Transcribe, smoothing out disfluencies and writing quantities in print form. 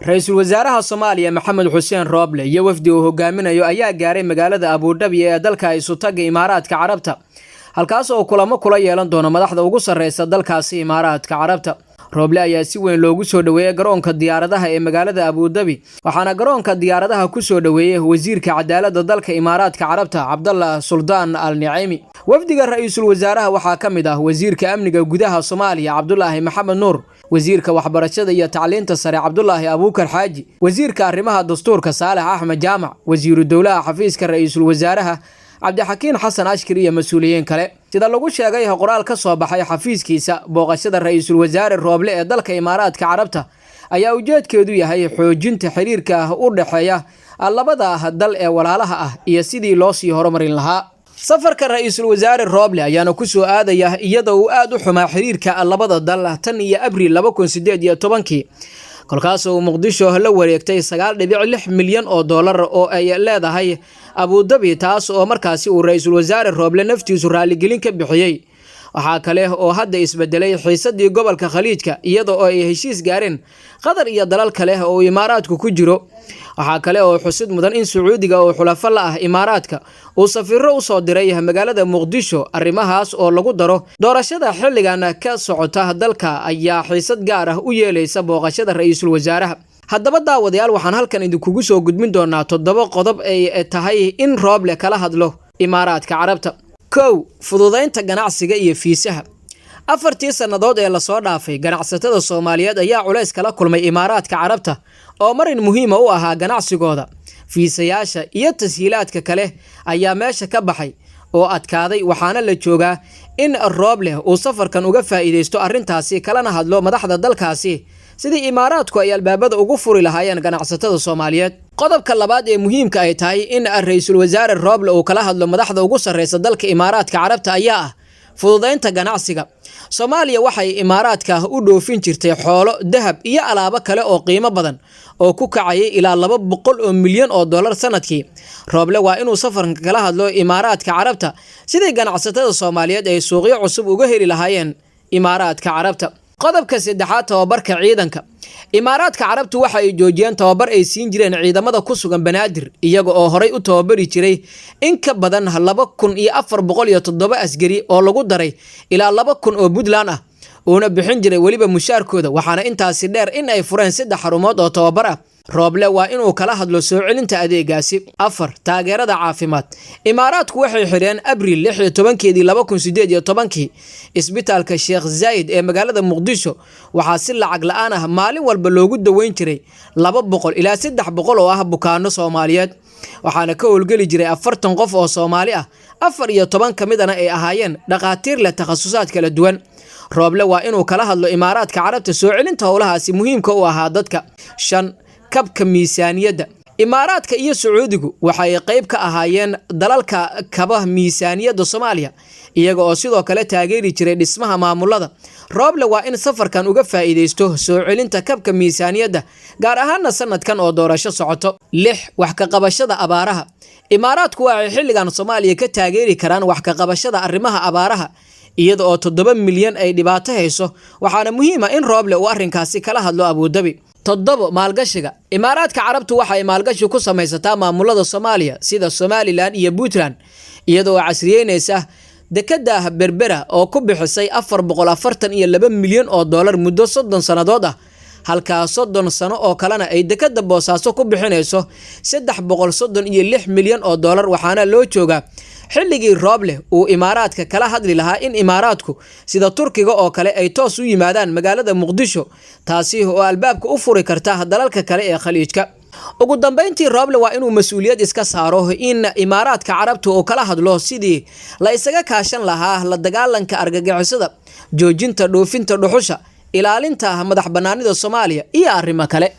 Ra-iisul wasaaraha Soomaaliya Maxamed Xuseen Rooble iyo wafdi uu hogaaminayo ayaa gaaray magaalada Abuudhabi ee dalka Isutaga Imaaraadka Carabta, halkaas oo kulamo kula yeelan doono madaxda ugu sarreysa dalkaasi Imaaraadka Carabta. Rooble ayaa si weyn loogu soo dhoweeyey garoonka diyaaradaha ee magaalada Abudabi, waxaana garoonka diyaaradaha ku soo dhoweeyey wasiirka cadaaladda dalka Imaaraadka Carabta, Cabdallah Suldaan Al Niceymi. Wafdiga ra-iisul wasaaraha waxaa ka mid ah wasiirka amniga gudaha Soomaaliya, Cabdulaahi Maxamed Nuur, wasiirka waxbarashada iyo tacliinta sare, Cabdulaahi Abuukar Xaaji, wasiirka arrimaha dastuurka, Saalax Axmed Jaamac, wasiiru dowlaha xafiiska ra-iisul wasaaraha, Cabdixakiin Xasan Ashkir, iyo mas-uuliyiin kale. Sida lagu sheegay qoraal ka soo baxay xafiiskiisa, booqashada ra-iisul wasaare Rooble ee dalka Imaaraadka Carabta ayaa ujeedkeedu yahay xoojinta xiriirka u dhexeeya labada dal ee walaalaha ah iyo sidii loo sii horumarin lahaa. Safarka ra-iisul wasaare Rooble ayaana kusoo aadaya iyadoo uu aada u xumaa xiriirka labada dal tan iyo Abriil 2018-kii, kolkaas uu Muqdisho la wareegtay 9.6 milyan oo doolar oo ay leedahay Abudabi, taas oo markaasi uu ra-iisul wasaare Rooble naftiisu raaligelin ka bixiyey. Waxaa kale oo hadda isbedelay xiisadii gobolka Khaliijka, iyada oo ay heshiis gaareen Qatar iyo dalal kale oo uu Imaaraadku ku jiro. Waxaa kale oo xusid mudan in Sacuudiga oo xulafo la ah Imaaraadka uu safiiro usoo diray magaalada Muqdisho. Arrimahaas oo lagu daro doorashada xilligan ka socota dalka ayaa xiisad gaar ah u yeelaysa booqashada ra-iisul wasaaraha. Haddaba daawadayaal, waxaan halkan idinkugu soo gudbin doonaa toddoba qodob ay tahay in Rooble kala hadlo Imaaraadka Carabta. 1, fududaynta ganacsiga iyo fiisaha. 4-tii sannadood ee lasoo dhaafay, ganacsatada Soomaaliyeed ayaa culays kala kulmay Imaaraadka Carabta oo marin muhiima u ahaa ganacsigooda. Fiisayaasha iyo tashiilaadka kale ayaa meesha ka baxay oo adkaaday, waxaana la joogaa in Rooble uu safarkan uga faa'iidaysto arrintaasi, kalena hadlo madaxda dalkaasi sidii Imaaraadku ay albaabada ugu furi lahaayeen ganacsatada Soomaaliyeed. Qodobka labaad ee muhiimka ay tahay in ra-iisul wasaare Rooble uu kala hadlo madaxda ugu sarreysa dalka Imaaraadka Carabta ayaa ah fududaynta ganacsiga. Soomaaliya waxay Imaaraadka u dhoofin jirtay xoolo, dahab iyo alaabo kale oo qiimo badan oo ku kacayay ilaa 200 oo milyan oo dollar sanadkii. Rooble waa inuu safarka kala hadlo Imaaraadka Carabta sidii ganacsatada Soomaaliyeed ay suuqyo cusub uga heli lahaayeen Imaaraadka Carabta. Qodobka saddexaad, tababarka ciidanka. Imaaraadka Carabtu waxa ay joojiyeen tababar ay siin jireen ciidamada ku sugan Banaadir, iyaga oo horay u tababari jiray in ka badan 2407 askari oo lagu daray ilaa 2000 oo Puntland ah, uuna bixin jiray weliba mushaarkooda. Waxaana intaasi dheer in ay fureen saddex xarumood oo tababar ah. Rooble waa inuu kala hadlo soo celinta adeegaasi. 4, taageerada caafimaad. Imaaraadku waxay xidheen Abriil 16-keedii 2018-kii isbitaalka Sheekh Zaayid ee magaalada Muqdisho. Waxaa si lacag la-aan ah maalin walba loogu daweyn jiray 200 ilaa 300 oo ah bukaano Soomaaliyeed, waxaana ka howlgeli jiray 40 qof oo Soomaali ah, 14 ka midana ay ahaayeen dhakhaatiir leh takhasusaad kala duwan. Rooble waa inuu kala hadlo Imaaraadka Carabta soo celinta howlahaasi muhiimka u ahaa dadka. 5, kabka miisaaniyadda. Imaaraadka iyo Sacuudigu waxay qayb ka ahaayeen dalalka kaba miisaaniyadda Soomaaliya, iyaga oo sidoo kale taageeri jiray dhismaha maamulada. Rooble waa in safarkan uga faa'iidaysto soo celinta kabka miisaaniyadda, gaar ahaana sanadkan oo doorasho socoto. 6, wax ka qabashada abaaraha. Imaaraadku waxay xilligan Soomaaliya ka taageeri karaan wax ka qabashada arrimaha abaaraha, iyada oo 7 milyan ay dhibaato hayso. Waxaana muhiim ah in Rooble uu arrinkaasi kala hadlo Abudabi. 7, maalgashiga. Imaaraadka Carabtu waxay maalgashi ku samaysataa maamulada Soomaaliya sida Somaliland iyo Puntland, iyada oo casriyeynaysa dekada Berbera oo ku bixisay 442 milyan oo dollar muddo 30 sannadood ah, halkaa 30 sano oo kalena ay dekada Boosaaso ku bixinayso 336 milyan oo dollar. Waxaana loo joogaa xilligii Rooble uu Imaaraadka kala hadli lahaa in Imaaraadku sida Turkiga oo kale ay toos u yimaadaan magaalada Muqdisho, taasi oo albaabka u furi karta dalalka kale ee Khaliijka. Ugu dambeyntii, Rooble waa inuu mas-uuliyad iska saaro in Imaaraadka Carabta uu kala hadlo sidii la isaga kaashan lahaa la dagaalanka argagixisada, joojinta dhoofinta dhuxusha, ilaalinta madax banaanida Soomaaliya iyo arrimo kale.